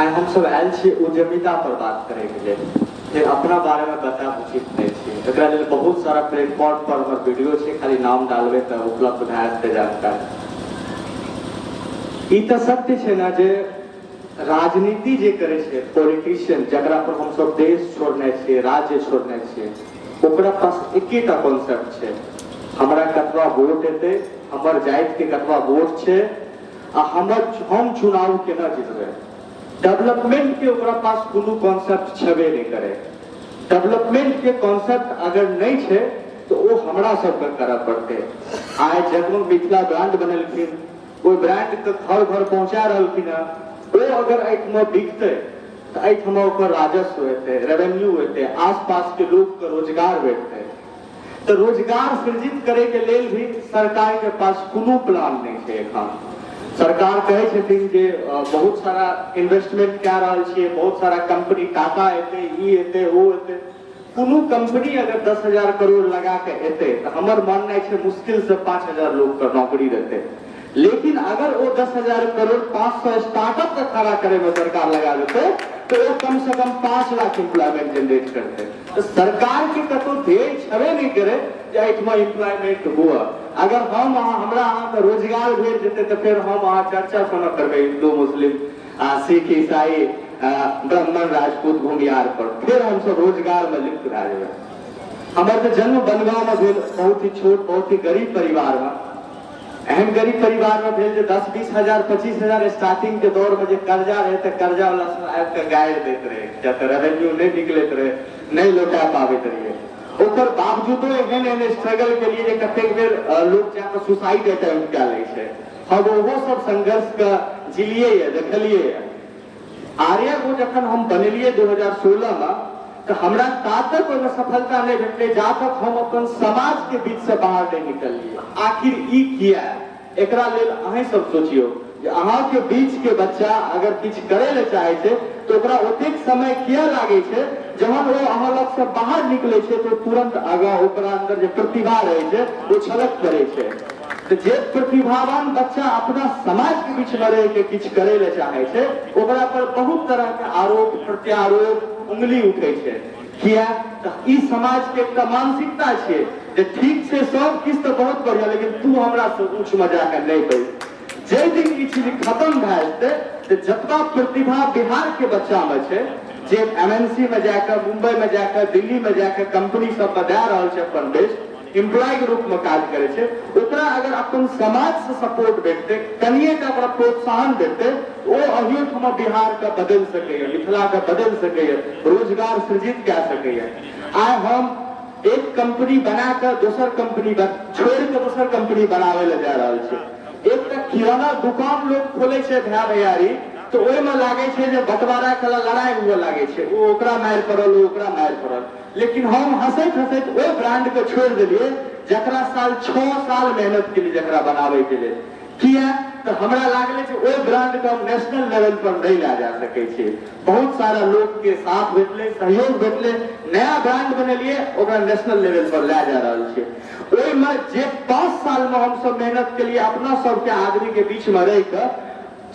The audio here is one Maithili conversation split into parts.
आइ हमसभ आयल छी उद्यमिता पर बात करैके लेल। फेर अपना बारेमे बतायब उचित नहि छै। एकरा लेल बहुत सारा प्लेटफॉर्म पर हमर वीडियो छै, खाली नाम डालबै तऽ उपलब्ध भए जेतै जानकारी। ई तऽ सत्य छै ने जे राजनीति जे करै छै, पॉलिटिशियन, जकरा पर हमसभ देश छोड़ने छियै, राज्य छोड़ने छियै, ओकरा पास एकेटा कॉन्सेप्ट छै, हमरा कतबा वोट एतै, हमर जातिके कतबा वोट छै, आ हमर हम चुनाव केना जीतबै। डेवलपमेंट के ओकरा पास कोनो कॉन्सेप्ट छेबे नहि करे। डेवलपमेंट के कॉन्सेप्ट अगर नहि छै तऽ ओ हमरा सबके करऽ पड़तै। आइ जगमग मिथिला ब्रांड बनेलखिन, ओहि ब्रांड के घर घर पहुंचा रहलखिन हँ। ओ अगर एहिठमा बिकतै तऽ एहिठमा ओकर राजस्व हेतै, रेवेन्यू हेतै, आसपास के लोकके रोजगार भेटतै। तऽ रोजगार सृजित करे के लेल भी सरकार के पास कोनो प्लान नहि छै। एखन सरकार कहै छथिन जे बहुत सारा इन्वेस्टमेंट कए रहल छियै, बहुत सारा कंपनी टाटा एतै, ई एतै, ओ एतै। कोनो कंपनी अगर 10,000 करोड़ लगा के एतै तऽ हमर माननाइ छै मुश्किल से 5,000 लोग के नौकरी देतै। लेकिन अगर ओ 10,000 करोड़ 500 स्टार्टअप के खड़ा करे में सरकार लगा देतै तऽ ओ कम से कम 5 लाख एम्प्लॉयमेंट जनरेट करतै। तऽ सरकार के कतौ ध्येय छबे नहि करे जे एहिठमा एम्प्लॉयमेंट हुआ। अगर हम अहाँ, हमरा अहाँके रोजगार भेट जेतै तऽ फेर हम अहाँ चर्चा कोना करबै हिंदू मुस्लिम आ सिख ईसाई ब्राह्मण राजपूत भूमिहार पर? फेर हमसब रोजगार में लिप्त भए जेबै। हमर तऽ जन्म बनगाँव में भेल, बहुत ही छोट, बहुत ही गरीब परिवार में। एहन गरीब परिवार में भेल जे 10 20 हजार 25 हजार स्टार्टिंग के दौर में जे कर्जा रहे तऽ कर्जा वाला सब आबि कऽ गारि दैत रहे, किया तऽ रेवेन्यू नहि निकलैत रहे, नहि लौटा पाबैत रहियै। ओकर बावजूदो एहन एहन स्ट्रगल केलिए जे कतेक बेर लोक जाकऽ सुसाइड अटेम्प्ट कए लै छै। हम ओहो सब संघर्ष के जिलिए ये, देखलिए ये। आर्या को जखन हम बनेलिए 2016 में, तऽ हमरा ता तक ओहिमे सफलता नहि भेटलै जा तक हम अपन समाज के बीच से बाहर नहि निकललिए। आखिर ई किया? एकरा लेल अहीं सब सोचियौ जे अहाँके बीच के बच्चा अगर किछु करै लए चाहै छै तऽ ओकरा ओतेक समय किया लागै छै? जहन ओ अहाँ लग से बाहर निकलै छै तऽ तुरंत आगाँ ओकरा अंदर जे प्रतिभा रहै छै ओ छलक करै छै। तऽ जे प्रतिभावान बच्चा अपना समाज के बीच मे रहि के किछु करै लए चाहै छै, ओकरा पर बहुत तरह के आरोप प्रत्यारोप, उंगली उठै छै। किया तऽ ई समाज के एकटा मानसिकता छै जे ठीक छै, सब किछु तऽ बहुत बढ़िया, लेकिन तू हमरा से ऊँच मे जाके नहि बैस। जाहि दिन ई चीज खत्म भए जेतै तऽ जतबा प्रतिभा बिहार के बच्चा मे छै, जे एमएनसी में जाके, मुंबई में जाके, दिल्ली में जाके कंपनी सब में दए रहल छै, अपन बेस्ट एम्प्लॉय के रूप में काज करै छै, ओकरा अगर अपन समाज से सपोर्ट भेटतै, कनिए टा ओकरा प्रोत्साहन भेटतै, ओ अहियोठमा बिहार के बदलि सकैए, मिथिला के बदलि सकैए, रोजगार सृजित कए सकैए। आइ हम एक कंपनी बना कऽ दोसर कंपनी छोड़ि कऽ दोसर कंपनी बनाबै लए जा रहल छी। एकटा किराना दुकान लोक खोलै छै भाय भैयारी, तऽ ओहिमे लागै छै जे बंटवारा के लड़ाई हुए लागै छै, ओ ओकरा मारि पड़ल, ओ ओकरा मारि पड़ल। लेकिन हम हंसैत हंसैत ओहि ब्रांड के छोड़ि देलियै जकरा साल 6 साल मेहनत केलियै जकरा बनाबै के लेल। किया तऽ हमरा लागलै जे ओहि ब्रांड के हम नेशनल लेवल पर नहि लए जा सकै छी। बहुत सारा लोक के साथ भेटलै, सहयोग भेटलै, नया ब्रांड बनेलियै, ओकरा नेशनल लेवल पर लए जा रहल छियै। ओहिमे जे 5 साल में हमसब मेहनत केलियै, अपना सबके आदमी के बीच में रहि कऽ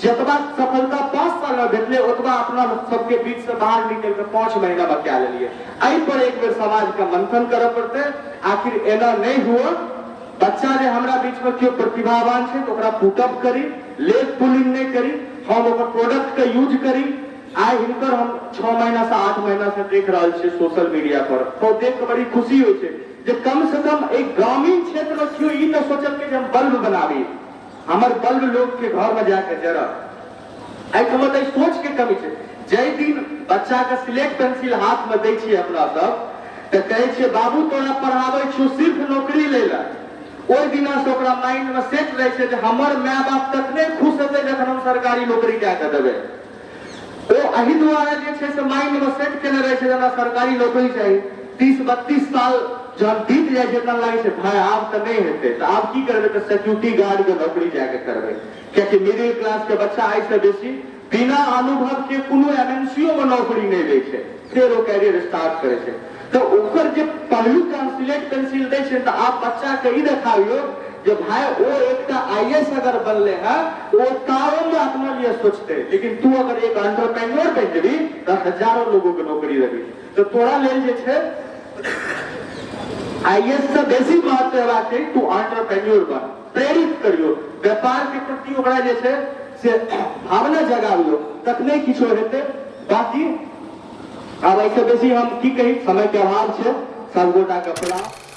जतबा सफलता 5 साल में भेटलै, ओतबा अपना सबके बीच से बाहर निकलि कऽ 5 महीना में कए लेलियै। एहि पर एक बेर समाज के मंथन करऽ पड़तै। आखिर एना नहि हुआ। बच्चा जे हमरा बीच में केओ प्रतिभावान छै तऽ ओकरा पुटअप करी, लेग पुलिंग नहि करी, हम ओकर प्रोडक्ट के यूज करी। आइ हिनकर हम 6 महीना से 8 महीना से देख रहल छियै सोशल मीडिया पर, तो देख के बड़ी खुशी होइ छै जे कम से कम एक ग्रामीण क्षेत्र में केओ ई तऽ सोचलकै जे हम बल्ब बनाबी, हमर बल्ब लोग के घर में जाके जरत। एहिठाम तऽ सोच के कमी छै। जाहि दिन बच्चा के स्लेट पेंसिल हाथ में दै छियै अपना सब, तऽ कहै छियै, बाबू, तोरा पढ़ाबै छियौ सिर्फ नौकरी लै लए। ओहि दिना से ओकरा माइंड में सेट रहै छै जे हमर माय बाप तखने खुश हेतै जखन हम सरकारी नौकरी कए कऽ देबै। ओ एहि दुआरे जे छै से माइंड में सेट केने रहै छै जे हमरा सरकारी नौकरी चाही। 30 32 साल जहन बीत जाइ छै तहन लागै छै, भाय, आब तऽ नहि हेतै, तऽ आब की करबै? तऽ सिक्योरिटी गार्ड के नौकरी जाके करबै। कियाकि मिडिल क्लास के बच्चा एहिसँ बेसी बिना अनुभव के कोनो एमएनसीओ में नौकरी नहि दै छै। फेर ओ कैरियर स्टार्ट करै छै, तऽ ओकर जे पहिलुक हम स्लेट पेंसिल दै छै, तऽ आब बच्चा के ई देखाबियौ जे भाय ओ एकटा आईएएस अगर बनले है तो ओ ताउम्र अपना लिए सोचते, लेकिन तू अगर एक एंटरप्रेन्योर बनि जेबी तऽ हजारों लोगों के नौकरी देबी। तऽ तोरा लेल जे छै आईएएस से बेसी महत्व हेबाक चाही, तू एंटरप्रेन्योर बन। प्रेरित करियो, व्यापार के प्रति ओकरा जे छै से भावना जगाबियो, तखने किछो हेतै। बाकी आब एहिसँ बेसी हम की कही, समय के अभाव छै। सब गोटा के प्रणाम।